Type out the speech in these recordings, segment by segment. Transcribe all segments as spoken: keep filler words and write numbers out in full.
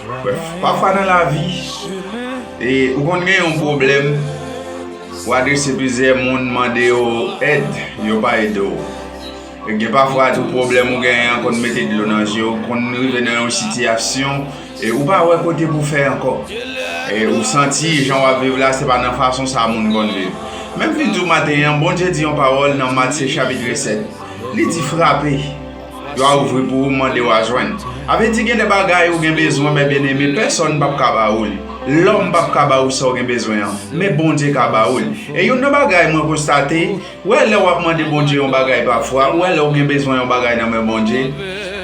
Brèf, pafwa nan lavi, e, ou konn gen yon pwoblèm, ou adrese plizyè moun, mande yo èd, yo pa ede w. E gen pafwa tou pwoblèm ou genyen an konn mete dlo nan je w, konn rive nan yon sitiyasyon, e ou pa wè kote pou fè ankò. E ou santi jan w ap viv la, se pa nan fason sa moun konn viv. Men m vin di w maten an, Bondye di yon pawòl nan Matye chapit sèt. Li di, frape, yo a ouvri pou ou, mande, w a jwenn. A vle di gen de bagay ou gen bezwen, men byeneme, pèsòn p ap ka ba ou li. Lòm p ap ka ba ou sa w gen bezwen an, men Bondye ka ba ou li. E youn nan bagay mwen konstate, ou wè lè w ap mande Bondye yon bagay pafwa, ou wè lè w gen bezwen yon bagay nan men Bondye,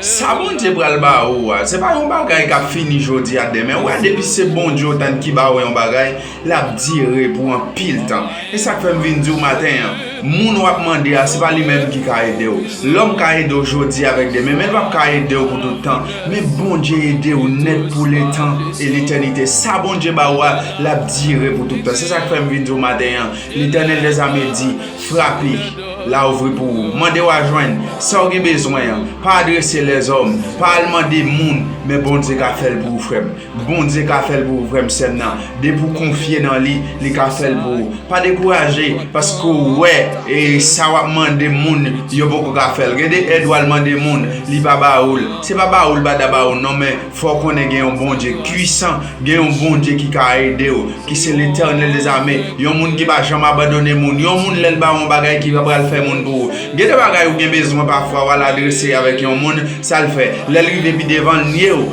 sa Bondye pral ba ou a, se pa yon bagay k ap fini jodi a, demen. Ou wè depi se Bondye w tann ki ba ou yon bagay, l ap dire pou anpil tan. E sa k fè m vin di w maten an, moun w ap mande a, se pa li menm ki ka ede w. Lòm ka ede w jodi avèk demen, men l p ap ka ede w pou tout tan. Men Bondye ede w nèt pou letan e letènite. Sa Bondye ba ou a, l ap dire pou tout tan. Se sa k fè m vin di w maten an, Letènèl dèzame di, frape, l a ouvri pou ou. Mande, w a jwenn. Sa w gen bezwen an, pa adrese lèzòm, pa al mande moun, men Bondye ka fè l pou ou, frè m. Bondye ka fè l pou ou, frè m, sè m nan. Depi w konfye nan li, li ka fè l pou ou. Pa dekouraje, paske w wè, e sa w ap mande moun, yo poko ka fè l. Gen de èd w al mande moun, li pa ba ou l. Se pa ba ou l pa ta ba ou l, non, men fò w konnen gen yon Bondye pwisan, gen yon Bondye ki ka ede w, ki se Letènèl dèzame, yon moun ki pa janm abandone moun, yon moun lè l ba w yon bagay ki pa pral fè moun pou ou. Gen de bagay ou gen bezwen pafwa, w al adrese avèk yon moun, sa l fè? Lè l rive pi devan, l nye w.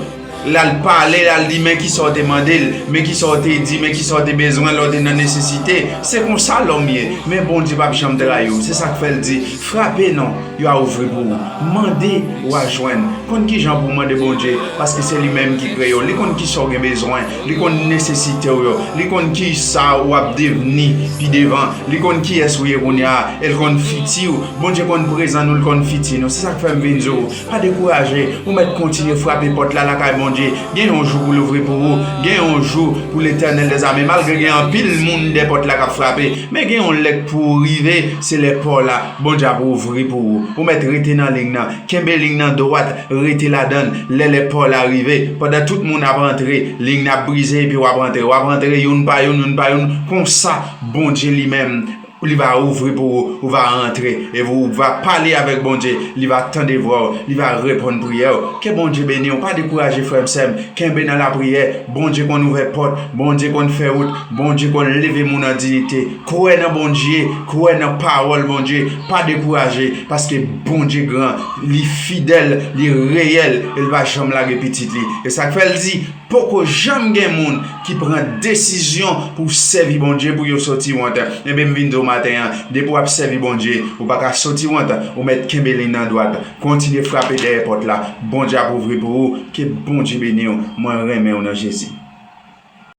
L al pale, l al di, men kisa w te mande l, men kisa w te di, men kisa w te bezwen lè w te nan nesesite. Se konsa lòm ye, men Bondye p ap janm trayi w. Se sa k fè l di, frape non, yo a ouvri pou ou. Mande, w a jwenn. Konn kijan pou w mande Bondye, paske se li menm ki kreye w. Li konn kisa w gen bezwen, li konn nesesite w yo, li konn kisa w ap devni pi devan, li konn kiyès ou ye kounye a, e l konn fiti w. Bondye konn prezan nou, l konn fiti nou. Se sa k fè m vin di w, pa dekouraje, ou mèt kontinye frape pòt la lakay Bondye. Gen yon jou pou l ouvri pou ou, gen yon jou pou Letènèl dèzame. Malgre gen anpil moun dèyè pòt la k ap frape, men gen yon lè k pou rive, se lè pa w la, Bondye ap ouvri pou ou. Ou mèt rete nan liy nan, kenbe liy nan dwat, rete ladan l, lè lè pa w la rive. Pandan tout moun ap antre, liy nan ap brize epi w ap antre. W ap antre youn pa youn, youn pa youn. Konsa, Bondye li menm, li va ouvri pou ou, ou va antre, e ou va pale avèk Bondye, li va tande vwa w, li va reponn priyè w. Ke Bondye beni w, pa dekouraje, frè m, sè m, kenbe nan lapriyè. Bondye konn ouvè pòt, Bondye konn fè wout, Bondye konn leve moun an diyite. Kwè nan Bondye, kwè nan pawòl Bondye, pa dekouraje, paske Bondye gran, li fidèl, li reyèl, e l pa janm lage pitit li. E sa k fè l di, poko janm gen moun ki pran desizyon pou sèvi Bondye pou yo soti wont. Enben, m vin di w maten an, depi w ap sèvi Bondye, ou pa ka soti wont, ou mèt kenbe liy nan dwat. Kontinye frape dèyè pòt la. Bondye ap ouvri pou ou. Ke Bondye beni w. Mwen renmen w nan Jezi.